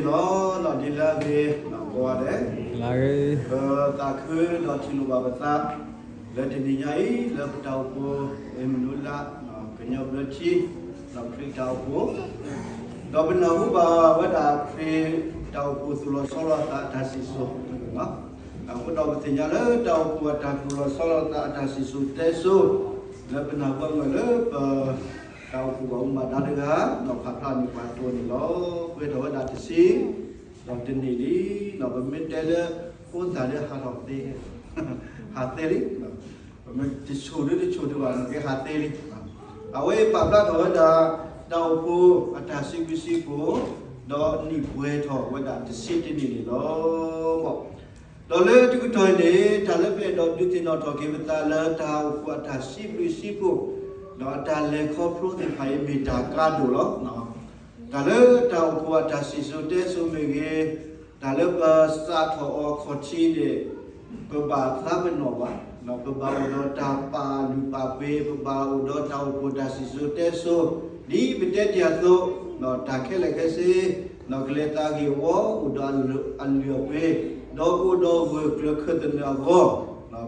လီၤ. ဒ်လၢအဂ့ၤ ကိးဂၤဒဲး, ပသးခုဒီးထံၣ်လိာ်ဘၣ်ပသး လၢတနံၤညါအံၤ လၢပတၢ်အိၣ်ဖှိၣ် အ့မနူၤအ့လး ကညီဘျၢထံ ခရံာ်တၢ်အိၣ်ဖှိၣ်, ဒီးပနၢ်ဟူဘၣ်ဝဲဒၣ်ခရံာ်တၢ်အိၣ်ဖှိၣ်သူၣ်လီၤဆီလီၤအသးအတၢ်စံၣ်စိၤ, အဃိဒီးပသ့ၣ်ညါလၢတၢ်အိၣ်ဖှိၣ်အတၢ်သူၣ်လီၤဆီလီၤအသးအတၢ်စံၣ်စိၤတဲစိၤ လၢပနၢ်ဟူအဂီၢ်လၢပ တၢ်အိၣ်ဖှိၣ်ဘၣ်မူဘၣ်ဒါတဂၤ ဒီးဖးဖျါန့ၢ်ပှၤအသိးန့ၣ်လီၤ. ပှဲၤထီၣ်ဝဲဒၣ်တဆံ ဒီးတနံၣ်လံ, ဒီးပမ့ၢ်တဲလၢ ဖိသၣ်လၢဟးထီၣ်သ့, ဟးသ့လံ, ပမ့ၢ်တဆိၣ်ဒုတဆိၣ်ဒုဘၣ်န့ၣ် ကဟးသ့လံ. အဝဲအံၤပာ်ဖျါထီၣ်ဝဲဒၣ် တၢ်အိၣ်ဖှိၣ်အတၢ်စံးဘျုးစံးဖှိၣ် ဒီးနံၣ်ပှဲၤထီၣ်ဝဲဒၣ်တဆံတနံၣ်န့ၣ်လီၤ. ဒီးလၢတကတီၢ်အံၤန့ၣ် တၢ်လၢပအဲၣ်ဒိးဒုးသ့ၣ်နီၣ်ထီၣ်က့ၤပသးလၢတၢ်အိၣ်ဖှိၣ်အတၢ်စံးဘျုးစံးဖှိၣ် ဒီးအတၢ်လဲၤခီဖျိသ့ၣ်တဖၣ်အံၤ မ့ၢ်တၢ်ကါဒိၣ်လီၤ. တၢ်လၢတၢ်အိၣ်ဖှိၣ်အတၢ်စံၣ်စိၤတဲစိၤမ့ၢ်ဂ့ၤ, တၢ်လၢပစးထီၣ်အီၤခီၣ်ထံးန့ၣ် ပဘၣ်သးပ့ၤနီၣ်ဘၣ်, ပဘၣ်အိၣ်ဒီးတၢ်ပာ်လုၢ်ပာ်ပှ့ၤ, ပဘၣ်အိၣ်ဒီးတၢ်အိၣ်ဖှိၣ်တၢ်စံၣ်စိၤတဲစိၤ, ဒ်ပတဲတ့ၢ်အသိး, တၢ်ခဲလၢာ်ခဲဆ့ ကလဲၤသးဂ့ၢ်ဝီ အိၣ်ဒီးအလုၢ်အပှ့ၤ, ဒီးကအိၣ်ဒီးဂၢၢ်ကျၢၤခၢၣ်သနၢၣ်အဂီၢ်, ပနာ်လၢတၢ်အိၣ်ဖှိၣ်အိၣ်ဒီး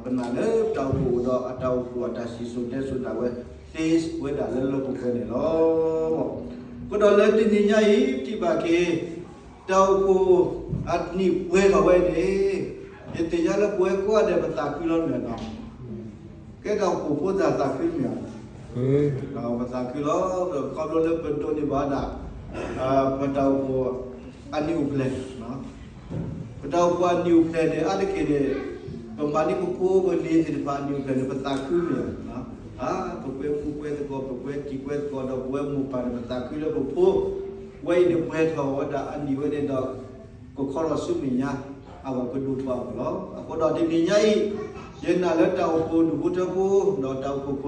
အတၢ်အိၣ်ဖှိၣ်အတၢ်စံၣ်စိၤတဲစိၤဒၣ်ဝဲ သ့ဝဲဒၣ်လၢလၢပှဲၤပှဲၤန့ၣ်လီၤ. အဃိဒီးလၢတနံၤညါအံၤ ထံၣ်ဘၣ်က့ၤ တၢ်အိၣ်ဖှိၣ်အနံၣ်ပှဲၤထီၣ်ဝဲန့ၣ်, ယသ့ၣ်ညါလၢပဝဲကိးဂၤဒဲးပသးခုလီၤမ့ၢ်နီၤ, ကဲတၢ်အိၣ်ဖှိၣ်ဖိသၣ်သးခုမ့ၢ်ဧါ, ပသးခုလီၤ, ခီဖျိလၢပဒိးန့ၢ်ဘၣ်ဒၣ် ပတၢ်အိၣ်ဖှိၣ်အနံၣ်အိၣ်ဖျဲၣ် ပတၢ်အိၣ်ဖှိၣ်အနံၣ်အိၣ်ဖျဲၣ်န့ၣ် အါတက့ၢ်န့ၣ် ပမၤန့ၢ်ပဖိပလံၤသ့ၣ်တဖၣ်အနံၣ်အိၣ်ဖျဲၣ်န့ၣ် ပသးခုမ့ၢ်ဧါ, ပကွဲမူကွဲသကိး ပကွဲတံၤကွဲသကိးဒီးပဝဲမိၢ်ပၢ်န့ၣ် ပသးခုလၢပဖိ ဝဲအံၤန့ၣ်ပှဲၤထီၣ်ဝဲဒၣ်အနံၣ်ဝဲန့ၣ်ဒီး ကခီထီၣ်ဆူမဲာ်ညါ အဝဲကဒိၣ်ထီၣ်အီၤလီၤ. အဃိဒီးတနံၤညါအံၤ ယ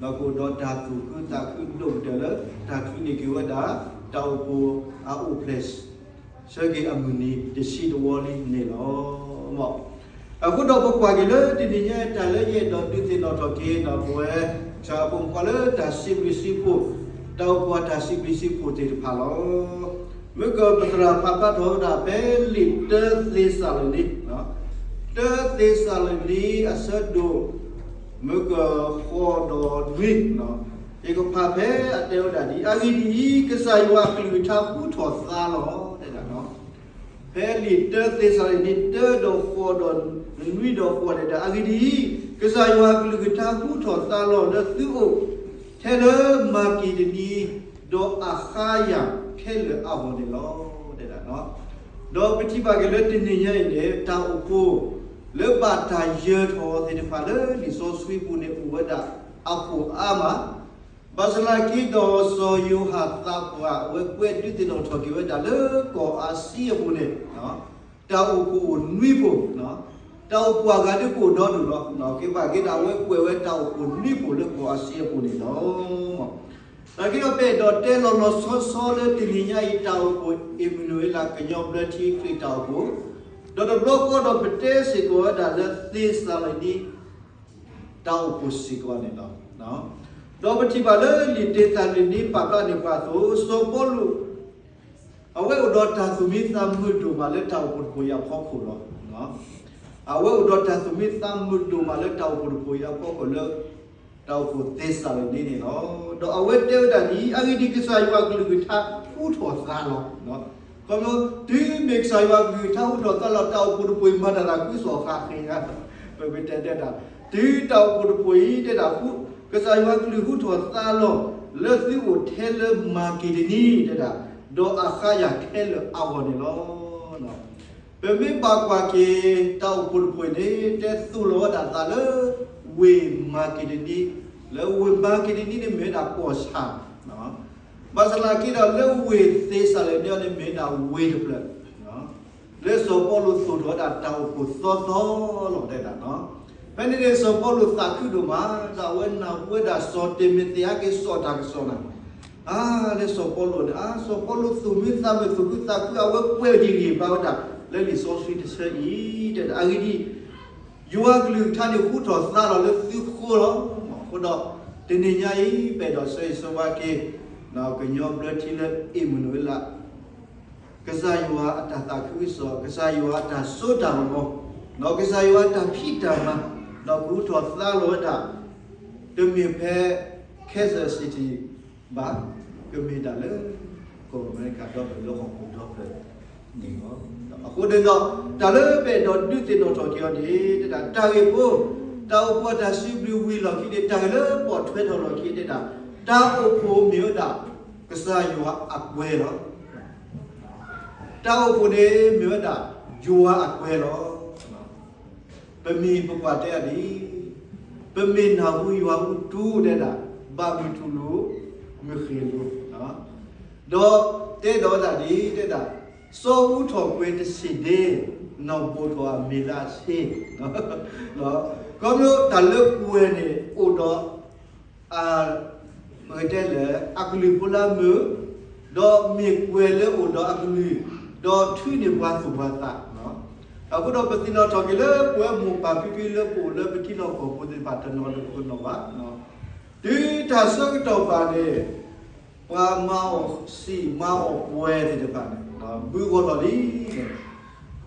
နာ်လၢတၢ်အိၣ်ဖှိၣ်ဒူၣ်ဖိထၢဖိ ဒီးတၢ်အိၣ်ဖှိၣ်ခိၣ်နၢ်သ့ၣ်တဖၣ် ဒီးကအိၣ်ဒီးတၢ်သူၣ်ခုသးခုဒိၣ်ကတၢၢ်လၢ တၢ်ချုးန့ၢ်က့ၤဝဲဒၣ် တၢ်အိၣ်ဖှိၣ်အအိၣ်ဖျဲၣ် ဆၢက့ၤအမုၢ်နံၤတဆံတဝီလံန့ၣ်လီၤ. အဃိဒီးပကွၢ်က့ၤလၢတနံၤညါအံၤ တၢ်လၢယအဲၣ်ဒိးဒုးသ့ၣ်နီၣ်ထီၣ်က့ၤဒီးပဝဲ ကစၢ်အဖိမုၣ်ဖိခွါလၢတၢ်စံးဘျုးစံးဖှိၣ်, တၢ်အိၣ်ဖှိၣ်အတၢ်စံးဘျုးစံးဖှိၣ်သ့ၣ်တဖၣ်လီၤ. မ့ၢ်ကပသရၣ်ဖးဖျါထီၣ်ဝဲဒၣ်ဖဲလံာ်တၢသ့းစၤလနံ, တၢသ့းစၤလနံအဆၢဒိၣ် မ့ၢ်ကဃိးဒီးနွံ, ယကဖးဖဲအတဲဝဲဒၣ်ဒ်အံၤ, အဂ့ၢ်ဒ်အံၤ, ကစၢ်ယွၤအကလုၢ်ကထါဟူထီၣ်သါလီၤ, တဲဒၣ် ဖဲလံာ်တၢသ့းစၤလနံ တၢဒီးဃိးဒီးနွံဒီးဃိးတဲဒၣ်, အဂ့ၢ်ဒ်အံၤ, ကစၢ်ယွၤအကလုၢ်ကထါဟူထီၣ်သါလီၤလၢသုအိၣ် ထဲလၢမၤက့ဒနံ ဒီးအါခါယၤခဲလၢာ်အဂီၢ်န့ၣ်လီၤ, တဲဒၣ်. ဒီးပထံၣ်ဘၣ်က့ၤလၢတနံၤညါအံၤန့ၣ် တၢ်အိၣ်ဖှိၣ်လၢဘၣ်တၢ်ယၢၤထီၣ်သ့ၣ်တဖၣ်လၢလံာ်စီဆှံပူၤန့ၣ် အိၣ်ဝဲဒၣ်အဖှိၣ်အါမး, ဘၣ်ဆၣ်သနာ်က့ဒီးစီၤယိၤဟၣ်သးပှၢ် အဝဲကွဲးဒုးသ့ၣ်နီၣ်ထီၣ်က့ၤဝဲဒၣ်လၢကီၢ်အၤစံအပူၤန့ၣ် တၢ်အိၣ်ဖှိၣ်အိၣ်နွံဖှိၣ်, တၢ်အိၣ်ဖှိၣ်အဂၤဒ်ကအိၣ်ဒီဒူၣ်လီၤ, က့ၤဘၣ်က့ၤဒၣ်အဝဲကွဲးဝဲတၢ်အိၣ်ဖှိၣ်နွံဖှိၣ်လၢကီၢ်အၤစံအပူၤန့ၣ်လီၤ. သနာ်က့ဒီးပအဲၣ်ဒိးတဲလီၤလီၤဆီဆီလၢတနံၤညါအံၤ တၢ်အိၣ်ဖှိၣ်အ့မနူၤအ့လး ကညီဘျၢထံခရံာ်တၢ်အိၣ်ဖှိၣ်, ဒီးတဘျီဃီဒီးပတဲစ့ၢ်ကီးဝဲဒၣ်လၢသ့းစၤလနံ တၢ်အိၣ်ဖှိၣ်စ့ၢ်ကီးန့ၣ်လီၤ. ဒီးပထံၣ်ဘၣ်လၢလံာ်တ့သးလံာ်န့ၣ် ပာ်ဖျါန့ၢ်ပှၤအသိး စီၤပီလူး အဝဲအိၣ်ဒီးတၢ်သူၣ်မံသးမုာ်ဒိၣ်မးလၢတၢ်အိၣ်ဖှိၣ်တဖှိၣ်အံၤအဖီခိၣ်လီၤ. အဝဲအိၣ်ဒီးတၢ်သူၣ်မံသးမုာ်ဒိၣ်မးလၢတၢ်အိၣ်ဖှိၣ်တဖှိၣ်အံၤအဖီခိၣ်လၢ တၢ်အိၣ်ဖှိၣ်သ့းစၤလနံန့ၣ်လီၤ. ဒီးအဝဲတဲဝဲဒၣ်ဒ်အံၤ, အဂ့ၢ်ဒ်အံၤ, ကစၢ်ယွၤအကလုၢ်ကထါဟူထီၣ်သါလီၤ. ခီဖျိတုၤမ့ၢ်ကစၢ်ယွၤအကလုၢ်ကထါဟူထီၣ်သါလီၤ တၢ်အိၣ်ဖှိၣ်တဖှိၣ်အံၤမၤတၢ်သးခုကစီၣ်ဃၣ်ဃ့ၣ်, ပမ့ၢ်တဲတဲဒၣ် တုၤတၢ်အိၣ်ဖှိၣ်တဖှိၣ်အံၤတဲဒၣ် ကစၢ်ယွၤအကလုၢ်ဟူထီၣ်သါလီၤ လၢသုအိၣ်ထဲလၢမၤက့ဒနံတဲဒၣ်, ဒီးအါခါယၤခဲလၢာ်အဂီၢ်န့ၣ်လီၤ. ပမ့ၢ်ဘၣ်ကွၢ်က့ၤ တၢ်အိၣ်ဖှိၣ်တဖှိၣ်န့ၣ် တဲသိၣ်လီၤဝဲဒၣ်သးလၢ ဝ့ၢ်မၤက့ဒနံ, လၢဝ့ၢ်မၤက့ဒနံန့ၣ်မ့ၢ်ဝဲဒၣ်ကီၢ်ဆၣ်, ဘၣ်ဆၣ်သနာ်က့ဒီးလၢဝ့ၢ်သ့းစၤလနံန့ၣ်မ့ၢ်ဝဲဒၣ်ဝ့ၢ်တဖျၢၣ် လၢစီၤပီလူးသိၣ်ထီၣ်ဝဲဒၣ်တၢ်အိၣ်ဖှိၣ်သီသီလီၤတဲဒၣ်. ဖဲန့ၣ်န့ၣ် စီၤပီလူးသးခုဒိၣ်မး ဒီးအဝဲနၢ်ဟူဝဲဒၣ်စီၤတံၤမသ့း ဟဲက့ၤစိာ်တၢ်ကစီၣ်နၤ, အါ လၢစီၤပီလူးန့ၣ် အါ စီၤပီလူးသူၣ်မံသးမုာ်သူၣ်ခုသးခု အဝဲကွဲးဟ့ၣ်ဂံၢ်ဘါဝဲဒၣ် လၢလံာ်စီဆှံတဆၢအံၤ တဲဒၣ် အဂ့ၢ်ဒ်အံၤ, ယွၤအကလုၢ်ကထါန့ၣ်ဟူထီၣ်သါလီၤလၢသုဃိလီၤ. အဃိဒီး တနံၤညါအံၤ ပအဲၣ်ဒိးဆၢဂ့ၤဆၢဝါက့ၤ ကညီဘျၢထံလၢအ့မနူၤအ့လး ကစၢ်ယွၤအတၢ်သးခုကစီၣ်, ကစၢ်ယွၤအတၢ်စိတၢ်ကမီၤ, ဒီးကစၢ်ယွၤအတၢ်ဖံးတၢ်မၤ, ဒီးကဟူထီၣ်သါလီၤဝဲဒၣ်, တမ့ၢ်ဖဲ Kansas City ဘၣ်, ကမ့ၢ်တၢ်လၢ ကီၢ်အမဲရကၤဒီဖျၢၣ်လၢဟီၣ်ခိၣ်ဒီဖျၢၣ်န့ၣ်လီၤ. အဃိန့ၣ်ဒီး တၢ်လၢပအဲၣ်ဒိးဒုးသ့ၣ်နီၣ်ထီၣ်က့ၤအီၤန့ၣ် တဲဒၣ်တၢ်ဂ့ၢ်ဖိ, တၢ်အိၣ်ဖှိၣ်အတၢ်စံးဘျုးဝံၤလီၢ်ခံန့ၣ် တၢ်ဂ့ၢ်လၢပိာ်ထွဲထီၣ်လီၢ်ခံတဲဒၣ်, တၢ်အိၣ်ဖှိၣ်မ့ၢ်ဝဲဒၣ် ကစၢ်ယွၤအကွဲၤလီၤ. တၢ်အိၣ်ဖှိၣ်န့ၣ်မ့ၢ်ဝဲဒၣ် ယွၤအကွဲၤလီၤ. ပမံၤပကွၢ်တဲအဒံး, ပမ့ၢ်နၢ်ဟူယွၤအူတူၢ်တဲဒၣ်, ဘၣ်မုာ်ထူၣ်လိာ်, မုာ်ဃ့ၢ်လိာ်, ဒီးတဲဒီးတၢ်ဒ်တဲဒၣ်, စီၤအူထီၣ်ကွဲၤတဆံးဒ့, နီၢ်ဘိၣ်ထီၣ်အမ့ၤလၢအဆ့, ခီဖျိတၢ်လၢကွဲၤန့ၣ်အိၣ်ဒီး အ ပကတဲလၢ အကလုၢ်ဖိလၢအမုာ်, ဒီးမ့ၢ်ကွဲၤလၢအိၣ်ဒီးအကလုၢ်, ဒီးထုးန့ၢ်ပှၤသူၣ်ပှၤသး, အဃိဒီးပသ့ၣ်နီၣ်ထီၣ်က့ၤလၢပဝဲမိၢ်ပၢ်ဖံဖုလၢပအိၣ်လၢပထံလီၢ်ကီၢ်ပူၤသ့ၣ်တဖၣ်တနီၤဒီးပကနီၣ်ဘၣ်, တုၤတၢ်ဆၢကတီၢ်ဘၣ်န့ၣ် ပှၤမၤအီၣ်စံာ်မၤအီၣ်ပှဲၤသ့ၣ်တဖၣ်န့ၣ် ဘုဂီၢ်ထီၣ်လံ,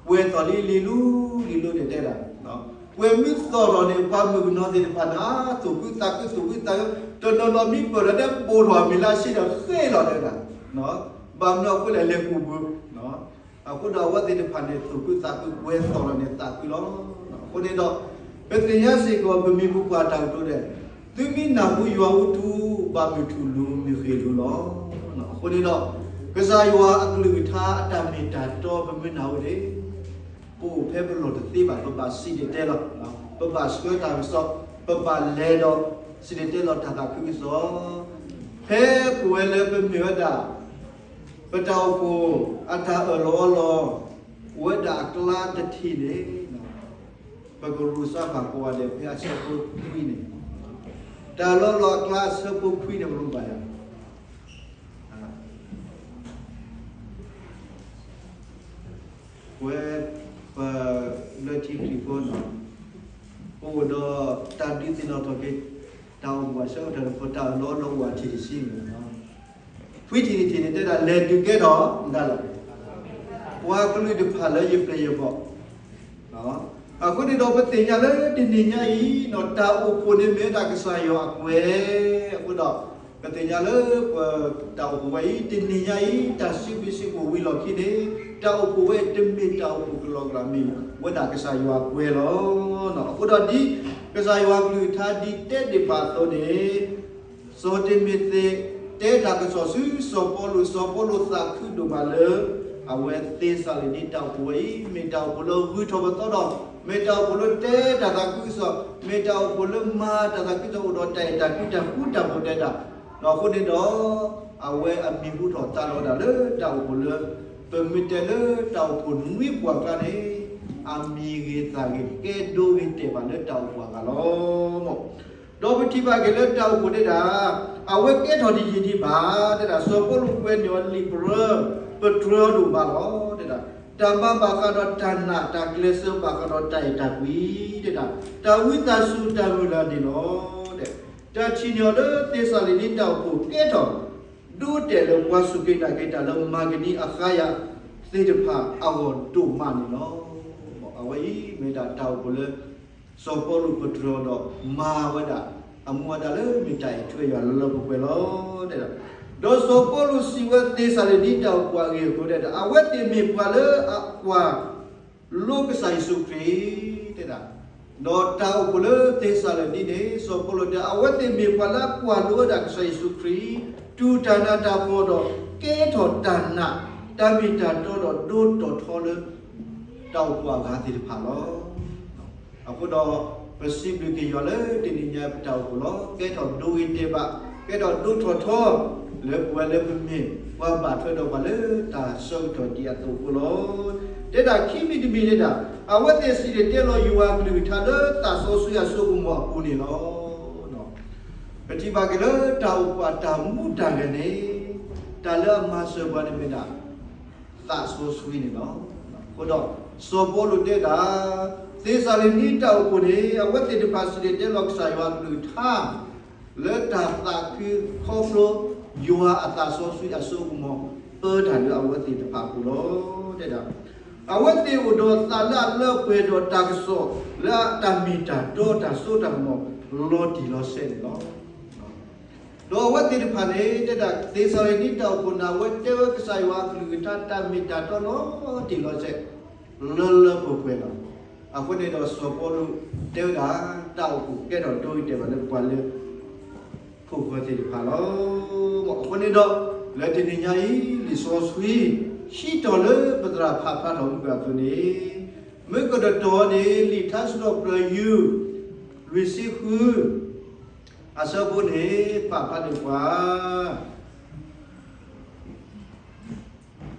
ပှဲၤထီၣ်လံလံၤလူလံၤလူန့ၣ်တဲဒၣ်, ပှဲၤမ့ၢ်သီၣ်ထီၣ်န့ၣ် ပှၤမုၣ်ကနီၤသ့ၣ်တဖၣ်န့ၣ် သူၣ်ခုသးခုသူၣ်ခုသးခု, တနီၤနီၤမ့ၢ်ပၢၢ်ထီၣ်ဒီးဘိၣ်ထီၣ်အမ့ၤလၢအဆ့ဒီးဃ့လီၤတဲဒၣ်, ဘၣ်မနုၤအဃိလဲၣ်လဲၤကူးဘု အဃိဒီးအဝဲသ့ၣ်တဖၣ်န့ၣ် သူၣ်ခုသးခုပှဲၤသီၣ်ထီၣ်န့ၣ်သးခုလီၤ. အဃိန့ၣ်ဒီး ပသ့ၣ်ညါစ့ၢ်ကီးပမံၤပူၤပှၤတၢ်ကတိၤဒဲး, သုမ့ၢ်နၢ်ဟူယွၤအူတူၢ် ဘၣ်မုာ်ထူၣ်လိာ်မုာ်ဃ့ၢ်လိာ်လီၤ. အဃိန့ၣ်ဒီး ကစၢ်ယွၤအကလုၢ်ကထါအတၢ်မ့ၢ်တၢ်တီပမ့ၢ်နၢ်ဟူန့ၣ် ပအိၣ်ဖဲပလီၢ်တသ့ဘၣ် ပဘၣ်စံၣ်တဲၤတဲလီၤ, ပဘၣ်ဆှၢတၢ်ကစီၣ်, ပဘၣ်လဲၤဒီး စံၣ်တဲၤတဲလီၤတၢ်သးခုကစီၣ်, ဖဲပဝဲလၢပမ့ၢ်ဝဲဒၣ် ပတၢ်အိၣ်ဖှိၣ်အတၢ်အၢၣ်လီၤအီလီၤ အိၣ်ဝဲဒၣ်အကျါတထံၣ်န့ၣ်, ပကရူၢ်စါဖးကိးဂၤဒဲးဖဲအဆၢဖိခွံန့ၣ်, တၢ်အၢၣ်လီၤအီလီၤအကျါအဆၢဖိခွံန့ၣ် ပရူၢ်ဘၣ်ယၤ ပဝဲ ပ လၢထံခရံာ်ဖိန့ၣ်, ပအိၣ်ဒီးတၢ်ဒုးသ့ၣ်နီၣ်ထီၣ်က့ၤ တၢ်အိၣ်ဘှံးအဆၢကတီၢ်န့ၣ် ပတၢ်အၢၣ်လီၤအီလီၤအိၣ်ဝဲထံၣ်တဆံန့ၣ်လီၤ. ခွံထံၣ်တထံၣ်န့ၣ် တဲဒၣ်လဲၤဒုးကဲထီၣ်ဒၣ်လဲာ် ပှၤကလုာ်တဖၣ်လၢယပျဲၢ်ယဘီၣ် အဃိန့ၣ်ဒီးပသ့ၣ်ညါလၢတနံၤညါအံၤ တၢ်အိၣ်ဖှိၣ်န့ၣ်မ့ၢ်ဝဲဒၣ်ကစၢ်ယွၤအကွဲၤ, အဃိဒီး ပသ့ၣ်ညါလၢပတၢ်အိၣ်ဖှိၣ်ဝဲအံၤ တနံၤညါအံၤ တၢ်စံးဘျုးစံးဖှိၣ်ဝံၤလီၢ်ခံန့ၣ် တၢ်အိၣ်ဖှိၣ်ဝဲအံၤတမ့ၢ်တၢ်အိၣ်ဖှိၣ်ကလီကလီ မ့ၢ်ဝဲဒၣ်ကစၢ်ယွၤအကွဲၤလီၤ. အဃိဒီးဒ်ကစၢ်ယွၤကလုၢ်ကထါဒ်တဲတ့ၢ်ဘၣ်အသိးန့ၣ် စီၤတံၤမသ့း တဲတၢ်ကစီၣ်ဆူစီၤပီလူး, စီၤပီလူးသးခုဒိၣ်မးလၢ အဝဲသ့းစၤလနံတၢ်အိၣ်ဖှိၣ်ဝဲအံၤ မ့ၢ်တၢ်အိၣ်ဖှိၣ်လၢဂုၤထီၣ်ပသီဒီး မ့ၢ်တၢ်အိၣ်ဖှိၣ်လၢတဲတၢ်သးခုကစီၣ်, မ့ၢ်တၢ်အိၣ်ဖှိၣ်လၢမၤတၢ်သးခုကစီၣ် အိၣ်ဒီးတၢ်အဲၣ်တၢ်ကွံတၢ်ဃူတၢ်ဖိးတဲဒၣ်, ဒီးအဃိန့ၣ်ဒီး အဝဲအမံၤဟူထီၣ်သါလီၤဝဲဒၣ်လၢတၢ်အိၣ်ဖှိၣ်လၢ ပမ့ၢ်တဲလၢတၢ်အိၣ်ဖှိၣ်နွံပှဲၤအကျါန့ၣ် အမံၤဂ့ၤသးဂ့ၤ ကဲဒိဂ့ၤတဲာ်ဘၣ်လၢတၢ်အိၣ်ဖှိၣ်အဂၤလီၤ. ဒီးပထံၣ်ဘၣ်က့ၤလၢတၢ်အိၣ်ဖှိၣ်တဲဒၣ် အဝဲကဲထီၣ်တယံာ်ဒံးဘၣ်, တဲဒၣ် စီၤပီလူးကွဲးန့ၢ်အီၤလံာ်ပရၢ ပတြၢၤအီၤဒိၣ်မးလီၤ. တဲဒၣ် တၢ်မၤဘၣ်ဃးဒီးတၢ်နာ်, တၢ်ကျဲးစၢးဘၣ်ဃးဒီးတၢ်အဲၣ်တၢ်ကွံ, တဲဒၣ် တၢ်ဝံသးစူၤတၢ်မုၢ်လၢ်န့ၣ်လီၤ. တၢ်ထံၣ်န့ၢ်အီၤလၢသ့းစၤလနံတၢ်အိၣ်ဖှိၣ်ကဲထီၣ် ဒိတဲာ်လၢပှၤစူၢ်က့ၤနာ်က့ၤတၢ်လၢမၤကနံၤအဃါယၤသ့ၣ်တဖၣ်အဂီၢ်ဒိၣ်မးန့ၣ်လီၤ. အဝဲအံၤမ့ၢ်ဒၣ်တၢ်အိၣ်ဖှိၣ်လၢ စီၤပီလူးပတြၢၤအီၤဒီးမၤဝဲဒၣ် အမူအဒါလၢမ့ၢ်တၢ်အဲၣ်ထွဲယွၤလၢလၢပှဲၤပှဲၤလီၤ. တဲဒၣ် ဒီးစီၤပီလူးစံးဝဲသ့းစၤလနံတၢ်အိၣ်ဖှိၣ်အဂ့ၢ်အကျိၤတဲဒၣ် အဝဲသ့ၣ်မ့ၢ်ပှၤလၢအကွၢ်လိကစၢ်ယ့ၣ်ၡူးခရံာ် တဲဒၣ် ဒီးတၢ်အိၣ်ဖှိၣ်လၢသ့းစၤလနံန့ၣ် စီၤပီလူးတဲ အဝဲသ့ၣ်မ့ၢ်ပှၤလၢအကွၢ်လိဝဲဒၣ်ကစၢ်ယ့ၣ်ၡူးခရံာ် တူၢ်တၢ်နးတၢ်ဖှီၣ်ဒီး ကဲထီၣ်တၢ်နာ် တၢ်မ့ၢ်တၢ်တီဒီးဒိတီၢ်ထီလၢ တၢ်အိၣ်ဖှိၣ်အဂၤသ့ၣ်တဖၣ်လီၤ. အဃိဒီး ပစံးဘျုးက့ၤယွၤလၢတနံၤညါပတၢ်အိၣ်ဖှိၣ်လီၤ. ကဲထီၣ်ဒိဂ့ၤတဲာ်ဘၣ် ကဲထီၣ်ဒိထီၣ်ထီ လၢပဝဲလၢပမ့ၢ် ပှၤဘၣ်ထွဲဒီးပှၤလၢတၢ်ဆၢကတီၢ်ဒ်အသိးအဃိလီၤ. တဲဒၣ်ခံမံၤတမံၤတဲဒၣ် အဝဲသ့ၣ်စံၣ်တဲၤတဲလီၤယွၤအကလုၢ်ကထါလၢသးစီဆှံအစိကမီၤအပူၤန့ၣ်လီၤ. ပထံၣ်ဘၣ်က့ၤလၢတၢ်အိၣ်ဖှိၣ်အတၢ်မူတၢ်ဂဲၤန့ၣ် တၢ်လၢအမၤစၢၤပှၤန့ၣ်မ့ၢ်ဒၣ် သးစီဆှံန့ၣ်လီၤ. အဃိဒီး စီၤပီလူးတဲဒၣ် သ့းစၤလနံတၢ်အိၣ်ဖှိၣ်န့ၣ် အဝဲသ့ၣ်တဖၣ်စံၣ်တဲၤတဲလီၤကစၢ်ယွၤအကလုၢ်ကထါ လၢတၢ်သးခုခီဖျိ ယွၤအသးစီဆှံအစိကမီၤ ပၢတၢ်လၢအဝဲသ့ၣ်တဖၣ်အပူၤလီၤ တဲဒၣ်. အဝဲသ့ၣ်အိၣ်ဒီးသးလၢအလၢပှဲၤဒီးတၢ်ကစီၣ်လၢတၢ်မ့ၢ်တၢ်တီတၢ်စိတၢ်ကမီၤ လီၤတံၢ်လီၤဆဲးန့ၣ်လီၤ. ဒီးအဝဲသ့ၣ်တဖၣ်န့ၣ် တဲဒၣ် သ့းစၤလနံတၢ်အိၣ်ဖှိၣ်န့ၣ် အဝဲတဲဝဲကစၢ်ယွၤအကလုၢ်ကထါတၢ်မ့ၢ်တၢ်တီလီၤတံၢ်လီၤဆဲး လၢလၢပှဲၤပှဲၤလီၤ. အဃိန့ၣ်ဒီးစီၤပီလူးတဲဝဲဒၣ် တၢ်အိၣ်ဖှိၣ်ကဲထီၣ်ဒိဂ့ၤတဲာ်ဘၣ်လၢပှၤလၢ ခိၣ်ဃၢၤသ့ၣ်တဖၣ်လီၤ. အဃိန့ၣ်ဒီး လၢတနံၤညါအံၤ လံာ်စီဆှံ ဟံးထီၣ်လၢပသရၣ်ဖးဖျါထီၣ်မုၢ်ဂၤအသိးန့ၣ် မ့ၢ်ကဒီးတီၤန့ၣ် လံာ်ထါစံးထီၣ်ပတြၢၤယုၢ် လွံၢ်ဆံဃု အဆၢဖိန့ၣ် ပာ်ဖျါန့ၢ်ပှၤ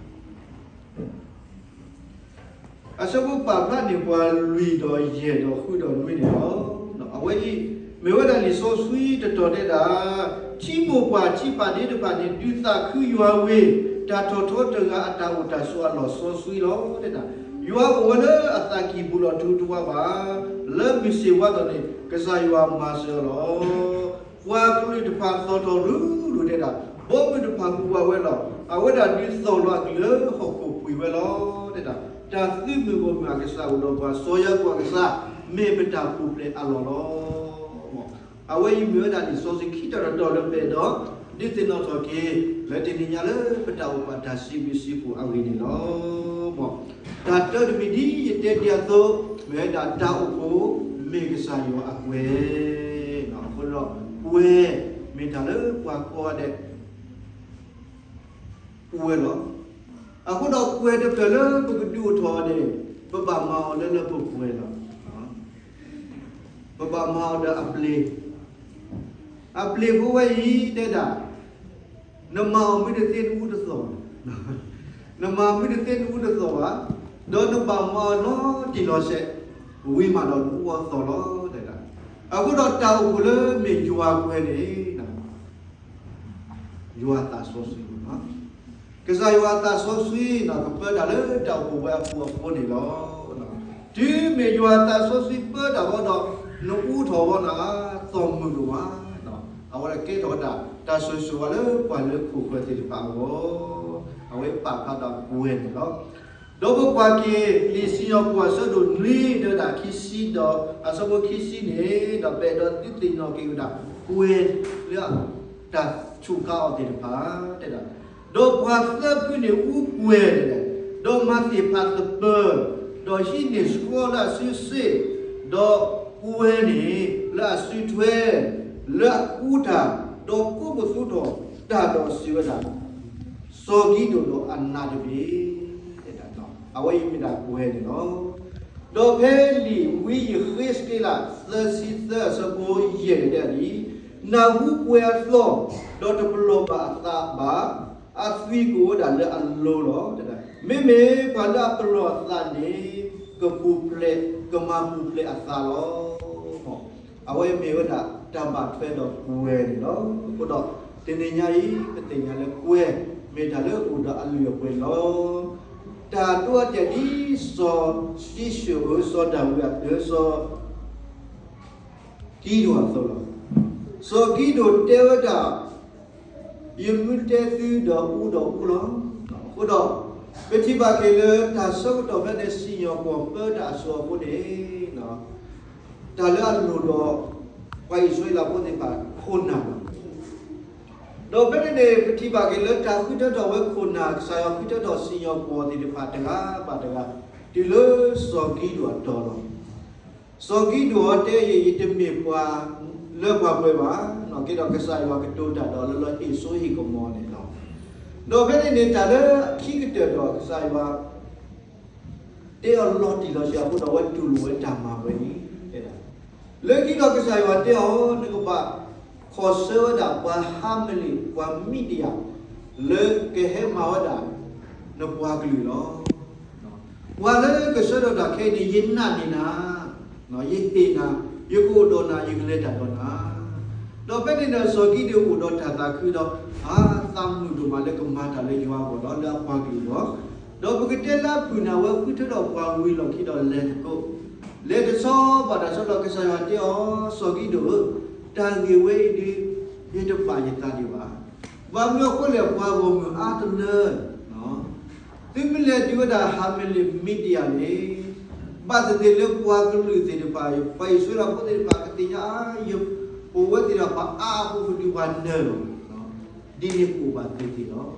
အဆၢဖိပာ်ဖျါန့ၢ်ပှၤလွံၢ်ဒီးယဲၢ်ဒီးဃုဒီးနွံန့ၣ်လီၤ. အဝဲအံၤ မ့ၢ်ဝဲဒၣ်လံာ်စီဆှံတတီၤတဲဒၣ် ထံမိၢ်ပှၢ်ထံပာ်ဒ့တဖၣ်န့ၣ် ဒုးသးခုယွၤဝ့ၢ် တၢ်ထီၣ်ထီတဂၤအတၢ်အိၣ်တၢ်ဆိးအလီၢ်စီဆှံလီၤ တဲဒၣ်. ယွၤအိၣ်ဝဲလၢအသးကံၢ်ပူၤလီၤ တဟူးတဝးဘၣ်, လၢမုၢ်ဆ့ၣ်ဝါဒီးန့ၣ် ကစၢ်ယွၤမၤစၢၤအီၤလီၤ. ပှၤကလုာ်တဖၣ်သီၣ်ထီၣ်ရူၤရူၤတဲဒၣ်, ဘီမုၢ်တဖၣ်ဟူးဝးဝဲလီၤ. အဝဲဒၣ်ဒုးသီၣ်လီၤအကလုၢ်ဟီၣ်ခိၣ်ပှံၤဝဲလီၤ တဲဒၣ်. တၢ်သုးမုၢ်ဂီၢ်မုၢ်အကစၢ်အိၣ်ဒီးပှၤ စီၤယၤကိာ်အကစၢ် မ့ၢ်ပတၢ်ပူၤဖျဲးအလီၢ်လီၤ. အဝဲအံၤမ့ၢ်ဝဲဒၣ်လံာ်စီဆှံခံတီၤတတီၤလၢပအဲၣ်ဒိး ဒုးသ့ၣ်နီၣ်ထီၣ်က့ၤ လၢတနံၤညါလၢပတၢ်အိၣ်ဖှိၣ်အတၢ်စံးဘျုးစံးဖှိၣ်အဂ့ၢ်န့ၣ်လီၤ. တၢ်တၢတမံၤဒ်ယတဲတ့ၢ်အသိး မ့ၢ်ဝဲဒၣ်တၢ်အိၣ်ဖှိၣ်မ့ၢ်ကစၢ်ယွၤအကွဲၤ, အဃိဒီး ကွဲၤမ့ၢ်တၢ်လၢပှၤကိးဂၤဒဲး ပူၤဝဲလီၤ. အဃိဒီးကွဲၤတဖျၢၣ်လၢပကဒုးအိၣ်ထီၣ်အီၤန့ၣ် ပဘၣ်မၤအီၤလၢလၢပှဲၤပှဲၤလီၤ. ပဘၣ်မၤအီၤဒီးအပျ့ၤ, အပျ့ၤဖိဝဲအံၤတဲဒၣ်, နမၤအီၤမ့ၢ်တသ့နအူတသီၣ်, နမၤမ့ၢ်တသ့နအူတသီၣ်ဘၣ်, ဒီးနဘၣ်မၤအီၤလီၤတံၢ်လီၤဆဲး, ဝံၤမးဒီးနအူအီၤသီၣ်လီၤ တဲဒၣ်. အဃိဒီးတၢ်အိၣ်ဖှိၣ်လၢမ့ၢ်ယွၤကွဲၤန့ၣ် ယွၤအသးစီဆှံလီၤ. ကစၢ်ယွၤအသးစီဆှံန့ၣ် ကပၢတၢ်လၢတၢ်အိၣ်ဖှိၣ်ဝဲအပူၤအဃိန့ၣ်လီၤ. တုၤမ့ၢ်ယွၤအသးစီဆှံပၢတၢ်ဃီဒီး နအူထီၣ်ဝဲန့ၣ် သီၣ်မုာ်ဒိၣ်မး, အဝဲဒၣ်ကဲထီၣ်ဝဲဒၣ် တၢ်ဆိၣ်ဂ့ၤဆိၣ်ဝါလၢပှၤလၢခိၣ်ဃၢၤသ့ၣ်တဖၣ်အဂီၢ်, အဝဲပာ်ဖျါဒီးကွဲၤန့ၣ်လီၤ. ဒီးပကွၢ်က့ၤ လံာ်စံၣ်ညီၣ်ကွီၢ်အဆၢဒိၣ်နွံ ဒီးဒၣ်ခံဆံဒီး အဆၢဖိခံဆံန့ၣ် ဒီးပအဲၣ်ဒိးဒုးသ့ၣ်နီၣ်က့ၤဝဲဒၣ် ကွဲၤလၢတၢ်ဆူးခါအီၤသ့ၣ်တဖၣ် တဲဒၣ်, ဒီးပှၤသၢဖုန့ၣ်အူကွဲၤန့ၣ်, ဒီးမၤသ့ၣ်ဖးသပၢၤ, ဒီးဟံးန့ၢ်ဆှီလၢအစုစ့ၣ်, ဒီးကွဲၤန့ၣ်လၢအစုထွဲ, လၢအကူတၢ်, ဒီးကိးပသူထီၣ်တၢ်ဒီးစံးဝဲဒၣ် စီၤကံးဒဧိၣ်ဒီးအနးတဘ့ၣ်, အဝဲအံၤမ့ၢ်ဒၣ်ကွဲၤန့ၣ်လီၤ. ဒီးဖဲလံာ်ဝံယဃ့းစက့လး သၢဆံသၢအဆၢဖိယဲၢ်န့ၣ်ဒ်အံၤ, နၢ်ဟူကွဲၤအသီၣ်, ဒီးတပလီၢ်ဘၣ်အသးဘၣ်, အသွံၣ်ကအိၣ်ဝဲဒၣ်လၢအလိၤလီၤ. မ့မ့ၢ်ပှၤလၢအပလီၢ်အသးန့ၣ် ကပူၤဖျဲး, ကမၤပူၤဖျဲးအသးလီၤ. အဝဲမ့ၢ်ဝဲဒၣ်တၢ်ဘၣ်ထွဲဒီးကွဲၤန့ၣ်လီၤ. အဃိဒီး တနံၤညါအံၤ ပသ့ၣ်ညါလၢကွဲၤ မ့ၢ်တၢ်လၢအိၣ်ဒီးအလုၢ်အပှ့ၤလီၤ. တၢ်ဒိအတဲာ်ဒ်စီၤၡံၣ်စိၣ်ဧၢ, စီၤဒၤဝံးဧၢ, စီၤကံးဒဧိၣ်အသိးလီၤ. စီၤကံးဒဧိၣ်တဲဝဲဒၣ် ယမ့ၢ်တဲသုဒီးအူဒီးအူလီၤ. အဃိဒီး ပထံၣ်ဘၣ်က့ၤလၢတၢ်ဆၢကတီၢ်ဖဲန့ၣ်စံၣ်ညီၣ်ကွီၢ်ပၢတၢ်အစိၤအဃိန့ၣ် တၢ်လၢအလိၣ်ဒီး ပှၤအံၣ်စရ့လးဖိသ့ၣ်တဖၣ်ခိၣ်နၢ်လီၤ. ဒီးဖဲန့ၣ်န့ၣ် ပထံၣ်ဘၣ်က့ၤလၢတၢ်ဃုထၢထီၣ်ဝဲခိၣ်နၢ် ကစၢ်ယွၤဃုထၢထီၣ်စံၣ်ညီၣ်ကွီၢ်သ့ၣ်တဖၣ်တဂၤဘၣ်တဂၤ တုၤလၢစီၤကံးဒဧိၣ်အတီၤလီၤ. စီၤကံးဒဧိၣ်တဲအံၤ ယတမ့ၢ်ပှၤလၢပှဲၤပှဲၤဘၣ်, ကဲဒီးကစၢ်ယွၤကတိၤတၢ်ဒီးလၢလၢဟ့ၣ်စိဟ့ၣ်ကမီၤန့ၣ်လီၤ. ဒီးဖဲန့ၣ်န့ၣ် တၢ်လၢခံကတၢၢ်ဒီးကစၢ်ယွၤ တဲအီၤလီၤတံၢ်လီၤဆဲးအဃိဒီး အဝဲတူၢ်လိာ်ဝဲတၢ်မၤဝဲန့ၣ် တဲဒၣ်, လၢခံဒီးကစၢ်ယွၤတဲအီၤ နကဘၣ်ခီၣ်ဆၢဝဲဒၣ်ပှၤဟါမလ့ၣ် ပှၤမံးဒယၣ် လၢကဟဲမၤဝဲဒၣ် နပှၤကလုာ်လီၤ. ပှၤလၢကဆှၢဒီးတၢ်ခဲအံၤန့ၣ် ယနာ်န့ၢ်နၤ, ယဟ့ၣ်နၤ, ယကအိၣ်ဒီးနၤ, ယကလဲၤတၢ်ဒီးနၤ. ဒီးဖဲန့ၣ်ဒီးစီၤကံးဒဧိၣ်အိၣ်ဒီးတၢ်သးခုဒီး အသးမုာ်ဒိၣ်မးလၢကမၤတၢ်လၢယွၤအဂီၢ်ဒီးလၢအပှၤကလုာ်အဂီၢ်, ဒီးပကတဲလၢအဖုၣ်န့ၣ် အဝဲဃုထၢထီၣ်ပှၤဝံၤလီၢ်ခံဒီးလဲၤသကိး, လဲၤတဆီဘၣ်တဆီဒီးကစၢ်ယွၤတဲအီၤ စီၤကံးဒဧိၣ်ဧၢ, တၢ်ဂ့ၢ်ဝဲအံၤဒုး ယတဘၣ်ယသးဒံးဘၣ်. ဘၣ်မနုၤအဃိလဲၣ် ပှၤဂီၢ်မုၢ်အါတလၢ သုမ့ၢ်လဲၤဒုးဝဲဒၣ် ဟၤမ့းလ့း Midian န့ၣ်, ဘၣ်သ့ၣ်သ့ၣ်လၢပှၤကလုာ်သ့ၣ်တဖၣ်, ပှၤအံၣ်စရ့လးဖိသ့ၣ်တဖၣ် ကသ့ၣ်ညါအါယံၤ, ပဝဲသ့ၣ်တဖၣ်အါအဃိ ပဒုးပှၤနၢၤလီၤ. ဒ်န့ၣ်အိၣ်ဘၣ်သ့ၣ်သ့ၣ်လီၤ.